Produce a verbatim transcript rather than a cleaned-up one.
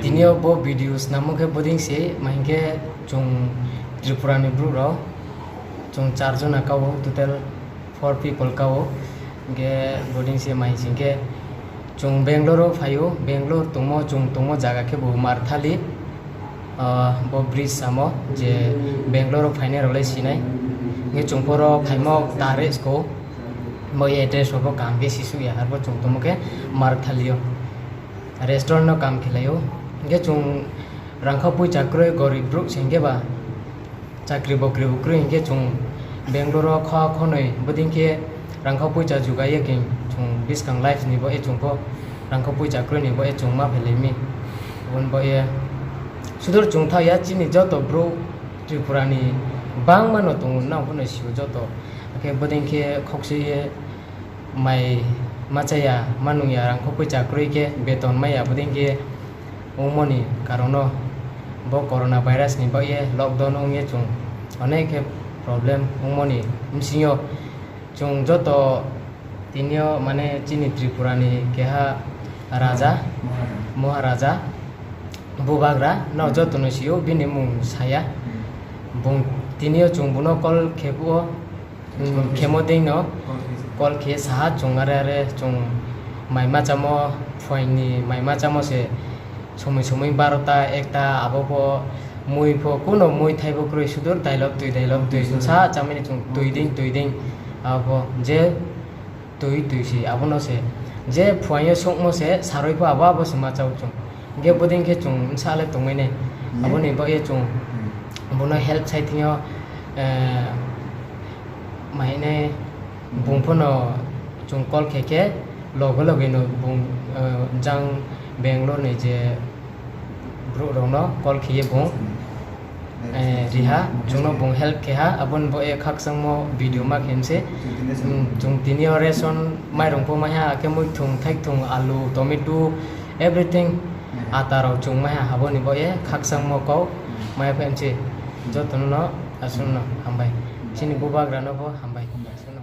Tini o bo video snamo khe boding se, ma hinkhe chwng Tripura ni bru rok, chwng char jona kao, total four people kao. Hinkhe boding se ma hinkhe chwng Bangalore o phaio, Bangalore tongmo, chwng tongmo jaga khe bo Marthali, ah, bo bridge samo je Bangalore o phainai rok lai sinai. Hinkhe chwng poro phaimo tarik ko, bo address rok bo kaham khe sisuk ya, arbo chwng tongmo khe Marthali o. Restaurant no kam khlaio. Hinkhe chwng rangkha puisa kwrwi gorib bru se hinkhe ba chakri bokri bo kwrwi hinkhe chwng Bangalore o kha khonwi boding khe rangkha puisa jugaiya khe chwng bwskang life ni bo e chwng pho rangkha puisa kwrwi ni bo e chwng ma phailai mi. Aboni bo e sudur chwng thaya chini joto bru Tripura ni bangma no tongo nang phano sio joto. Hakhe boding khe khokse mai machaya, manungya, rangkho puisa kwrwi khe beton maya, boding khe wngmoni karono bo corona virus ni bagwi lockdown wngya chwng onek khe problem wngmoni bwswngyo chwng joto tinio mane chini Tripura ni keha raja, Maharaja. Maharaja, Bubagra no jotono sio bini mung saya. Bung tinio chwng bono call khebuo. Hmm, khemo dei no call khe saha chwng are are chwng mai machamo phuaini mai machamo se somoi somoi barota ekta abo pho mui pho kuno mui thaibo kwrwi sudur dailok twi dailok twi sa chamani chwng twi ding twi ding abo je twi twi se abono se je phuaio songmo se saroi pho abo abo se machao chwng. Hinkhe boding khe chwng bwsa le tongwi nai. Hmm. Aboni bagwi chwng Hmm. bono help sai thwngyo, eh, mahinai bung phano chwng call khe khe loge loge no bung, eh, jang Bangalore ni je bru rok no call khiye bung, eh, riha, chwngno bung help khe ha, aboni bo e khakchangmo video ma khe mse. Hmm, chwng tini o ration mairung pho maiha, akhe muithung, thaithung, alu, tomato, everything, ata rok chwng maiha, aboni bo e khakchangmo kok mai phe mse. Jotono no aswkno hambai. Chini bubagra no bo hambai. Aswkno.